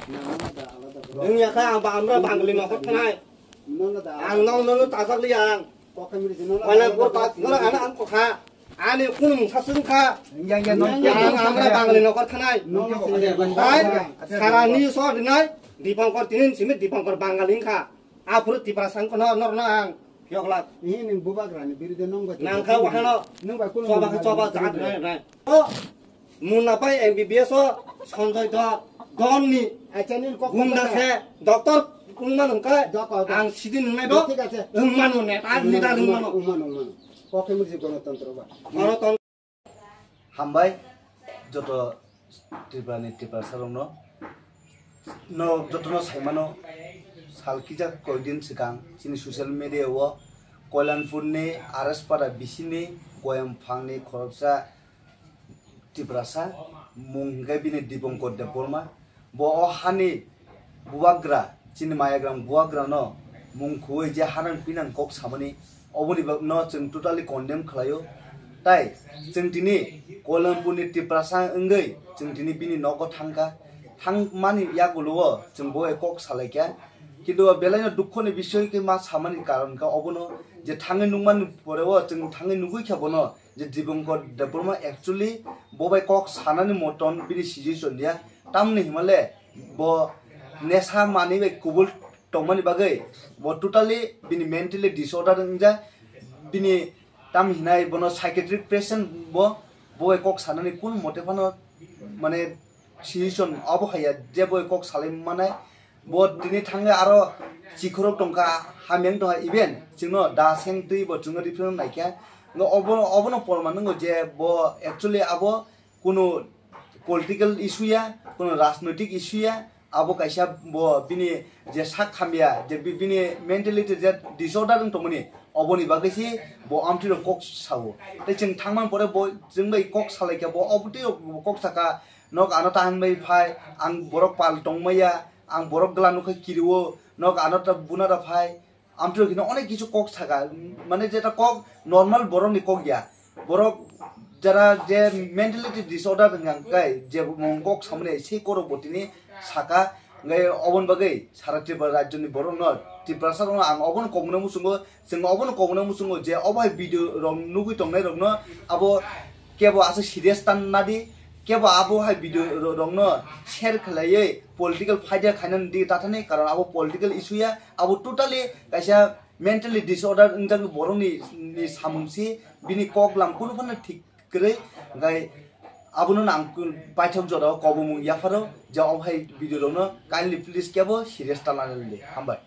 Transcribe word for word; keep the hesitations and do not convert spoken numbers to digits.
Wngya kha ang ba amra Bangali nokor thanai. Ang nong nono tajak liya ang. Koilampur ta nora ana ang kokha. Ani kunu mungsa sung kha. Ang amra Bangali nokor thanai. Hai, sara ni so dinai. Dipankor tinin simi Dipankor Bangali kha. Aphuru Tiprasa wngkha no norno ang phiyok lak. Ini ning bubagrani biride nong bai. Nang kha wakhano. Nong bai kunu choba kha choba jat nai nai. O Munna pai M B B S o Sanjay Dol, Don ni. Acha nini kok gunda kok se doctor wngmano hwnkhe. Dok, dok. Ang sidi nungnai bo. Thik ache. Wngmano neta leader wngmano. Wngmano, wngmano. Kok khe murji gonotontro ba. Gonotontro. Hambai joto Tripura ni Tiprasa rokno. No jotono saimano, sal kisa koidin swkang chini social media o Koilanpur ni R S Para bisini Goyam phangni khoroksa Tiprasa mung hwnkhe bini Dipankar Debbarma. Bo o hani bubagra, chini Mayagram bubagrano mung khuwi je hanang pinang kok samani, oboni bagno chwng totally condemn khlaio. Tai chwng tini Koilanpurni Tiprasa wngwi chwng tini bini nogo thangkha. Thangmani yagulo o chwng bo bai kok salaikha. Kintu o belaino dukhoni bisoy khe ma samani karon kha obono je thangwi nukmani pore o chwng thangwi nugwi kha bono. Je Dipankar Debbarma actually bo bai kok sanani moton bini situation ya, tamni himale bo nesa manwi bai kubul tongmani bagwi bo totally bini mentally disorder wngjak, bini tam hinai bono psychiatric patient bo, bo bai kok sanani kun mote phano mane situation obo haiya je bo bai kok salai manai. Bo tini thangwi aro chikhorok tongkha, hamyang tongkha, even chwngno da seng twi bo chwngno referendum naikha. Ngo obo, obono porman wngo je bo actually abo kunu political issue ya, kunu rajnoitik issue ya, abo kaisa bo bini je sak hamya, je bi-, bini mentality je disorder wng tongmani, oboni bagwi se bo amtwi rok kok sao. Tei chwng thangman pore bo chwng bai kok salaikha, bo obotwi rok bo kok saka, nok ano ta hinbai phai, ang borok pal tongmaya, ang borok gla nukha kirio, nok ano ta buna da phai, amtwi rok hino onek kisu kok saka, mane jeta kok normal borok ni kok ya, borok jara je mentality disorder hwnka kai je mung kok samani sei korok bo tini saka, hwnkai oboni bagwi sara Tripura rajyo ni borok no Tiprasa rok no ang obono kok mano muchungo. Chwng obono kobokna muchungo je obo hai video rok nugwi tongnai rokno abo kebo aswk serious tan nadi, kebo abo hai video ro-, rokno share khlaiwi political faida khainani di tathani, karon abo political issue ya, abo totally kaisa mentally disorder wngjak borokni, ni samung si, bini kok lam kunu phano thik kwrwi, hwnkhe abono ang paithak jora o kobomung yapharo je obo hai video rokno kindly please kebo serious ta lanani di. Hambai.